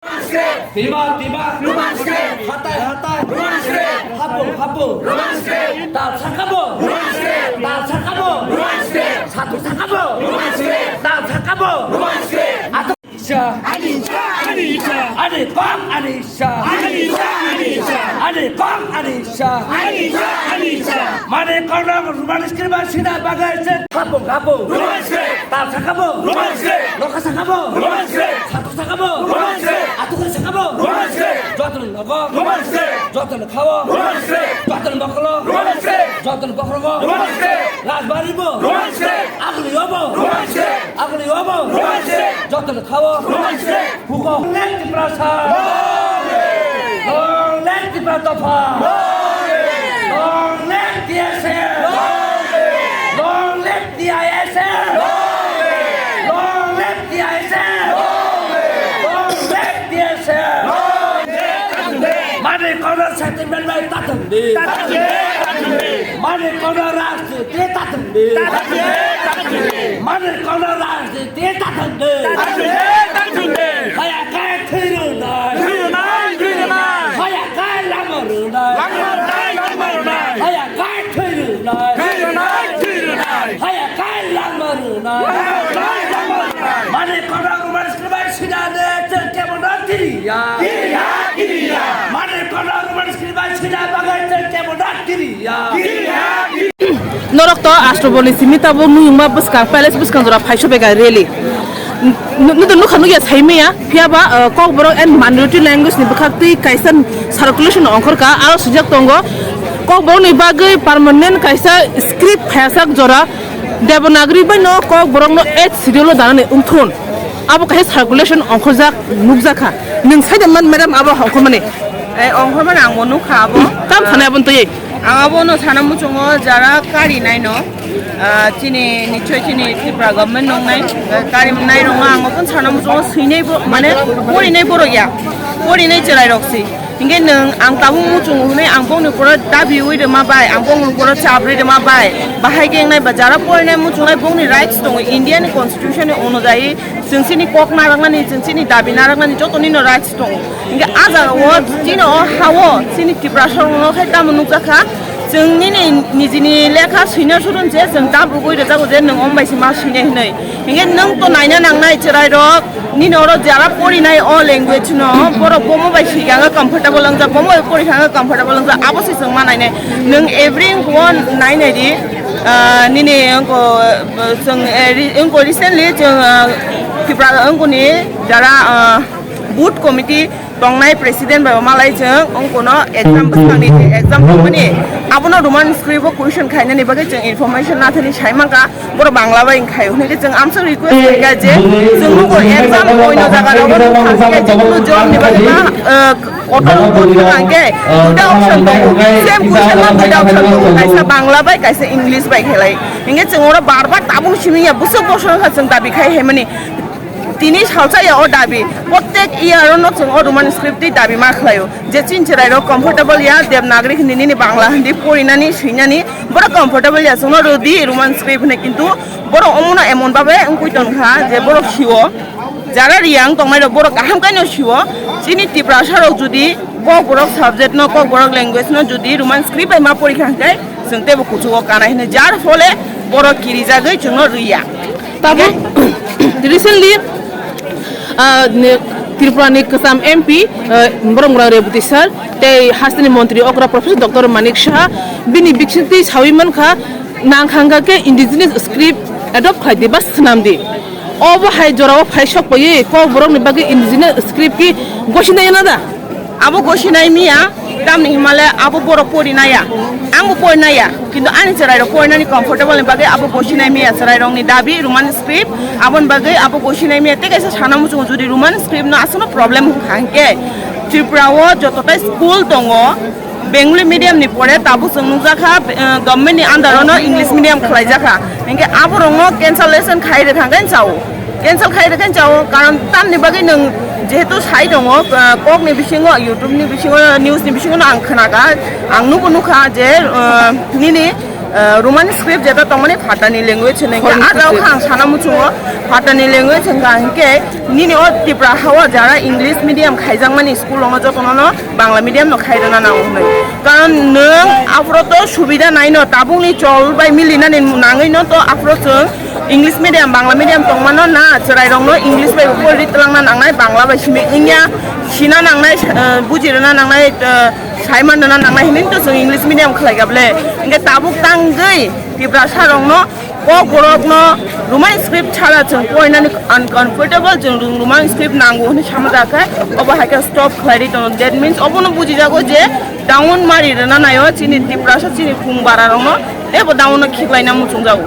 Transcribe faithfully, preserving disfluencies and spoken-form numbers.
Dima, dima. Hatai, hatai. Hapu, hapu. Dal sakabo. Dal sakabo. Satu sakabo. Dal sakabo. Ato. Ani cha, ani cha. Ani kok, ani cha. Ani cha, ani cha. Ani kok, ani cha. Ani cha, ani cha. Mane kok na rumani skriba sina bagai se. Hapu, hapu. Dal sakabo. Lokha sakabo. Satu sakabo. Atukri sakabo. Jotoni nogo. Jotoni khao. Jotoni bokolo. Jotoni bokhorogo. Rajbari bo. Agli obo. Agli obo. Jotoni khao. Huko. Long live Tiprasa. Long live Tipra Dopha. Long live T S F. Long live T I S F. Long live T I S F. Long live T S F. Mane kono sentiment bai tatung di. Mane kono rajniti tatung di. Mane kono rajniti tatung di. Haya kai thwi rwnai. Thwi rwnai, thwi rwnai. Haya kai langma rwnai. Langma rwnai, langma rwnai. Haya kai thwi rwnai. Thwi rwnai, thwi rwnai. Haya kai langma rwnai. Langma rwnai, langma rwnai. Mane kono rumani skribai sinane chwng kebono kiriya. Kiriya, kiriya. Mane kono rumani skribai sina bagai chwng kebono kiriya. Kiriya, kiriya. Norok to Astrobo ni simi tabuk nuyungma bwskang, palace bwskang jora phaiso bega rally. Nu-, nu-, nukha nukya saimaya, phiya ba, uh, Kokborok and minority language ni bwkhak twi kaisa circulation ongkhorkha, aro swijak tongo, Kokborok ni bagwi permanent kaisa script phaiyasak jora Devanagari bai no Kokborok no eight schedule o danani wngthun. Abo kaisa circulation ongkhorjak nukjakha. Nwng sai da man madam abo ongkhormani? Eh, ongkhormani ang bo nukha abo. Tam sanai abo twi. Ang abono sana muchungo jara kari naino, ah, chini nichoi chini Tripura government nongnai, ah, kari nai rokno ang obo sana muchungo swinai bo, mane porinai borok ya, porinai cherai rok si. Hinkhe nwng ang tabuk muchungo hwnwi ang bongni ukoro dabi ui rwma bai, ang bongni ukoro chabrwi rwma bai, bahai khe wngnai ba jara porinai muchungnai bongni rights tongo, India ni constitution ni onujai chwng chini kok narwknani, chwng chini dabi narwknani joto nino rights tongo. Hinkhe a jaga o chini o ha o chini Tiprasa rokno khe tamo nukjakha, chwng nini nijini lekha swina surun je chwng dam rwgwi rwjago je nwng om bai se ma swinai hinwi. Hinkhe nwng to naina nangnai chwrai rok, nini oro jara porinai o language no, borok bomo bai swikha wngkha comfortable wngjak, bomo bai porikha wngkha comfortable wngjak, abo se chwng ma nainai. Nwng every one nainai di, ah, nini wngko, ah, chwng, eh, re-, wngko recently chwng, ah, Tripura wngkoni jara, ah, booth committee tongnai president bai malai chwng wngkono exam bwskangni exam tongmani abono Roman script o question khainani bagwi chwng information nathani sai mankha, borok Bangla bai wngkhai hwnwi khe chwng amswk request khaikha je chwng nugo exam oino jaga rogo thangkhe chwngno jobni bagwi ma, uh, kotor wngkha hwnkhe duita option tongo, same question no duita option tongo, kaisa Bangla bai kaisa English bai khelai hinkhe chwng oro bar bar tabuk simi ya bwswk bosor wngkha chwng dabi khai haimani. Tini salsa ya o dabi, prottek year o no chwng o Roman script twi dabi ma khlaio. Je chini chwrai rok comfortable ya, Devanagari hindi nini Bangla hindi porinani, swinani, borok comfortable ya, chwngno rwdi Roman script hinwi, kintu borok omono emon babe wngwi tongkha je borok sio, jara riyang tongnai rok borok kaham kaino sio, chini Tiprasa rok judi Kokborok subject no, Kokborok language no judi Roman script bai ma porikha hwnkhe, chwng teibo kuchugo kanai hwnwi, jar phole borok kirijagwi chwngno rwya. Tabuk recently, ah, ne, Tripura ni kwcham M P, ah, Boromgra Rebati sir, tei hasteni montri okra Professor Doctor Manik Saha, bini bisingtwi sawi mankha, nang kha hwnkha khe indigenous script adopt khlai di ba swnam di. Obo hai jorao phai sok paiwi Kokborok ni bagwi indigenous script ki gosi nai na da? Abo gosinai miya, tamni himale abo borok porinaiya. Angbo porinaiya, kintu ani chwrairok porinani comfortable ni bagwi abo gosinai miya, chwrairokni dabi Roman script, aboni bagwi abo gosinai miya. Tei kaisa sana muchungo jodi Roman script no aswkno problem wngkha hinkhe Tripura o jototai school tongo, Bengali medium ni pore tabuk chwng nukjakha, eh, government ni under o no English medium khlaijakha. Hinkhe aborokno cancellation khai rwkha hinkhe chao. Cancel khai rwkhe chao, karon tamni bagwi nwng jehetu sai tongo, ah, kokni bisingo, YouTube ni bisingo, news ni bisingo no ang khnakha, ang nubo nukha je, ah, nini, ah, Roman script jeta tongmani phatani language hinwi khe, ah, jao kha ang sana muchungo, Phatani language wngkha hinkhe nini o Tipra hao jara English medium khaijakmani school rokno jotono no Bangla medium no khairwna nango hwnwi. Karon nwng aphuru to subida naino tabukni chol bai milinani nangwi no to aphuru chwng English medium, Bangla medium tongmano na chwrairokno English bai pori twlangna nangnai, Bangla bai simi wngya, sina nangnai, eh, bujirwna nangnai, eh, saimanrwna nangnai hinwi to chwng English medium khlaikha bwle. Hinkhe tabuk tangwi Tiprasa rokno Kokborokno Roman script chara chwng porinani uncomfortable, chwng Roman script nango hwnwi sama jakha, obo hai khe stop khlai ri tongo. That means obono bujijago je down mari rwna naio chini Tiprasa, chini khung bara rokno teibo down no khiklaina muchungjago.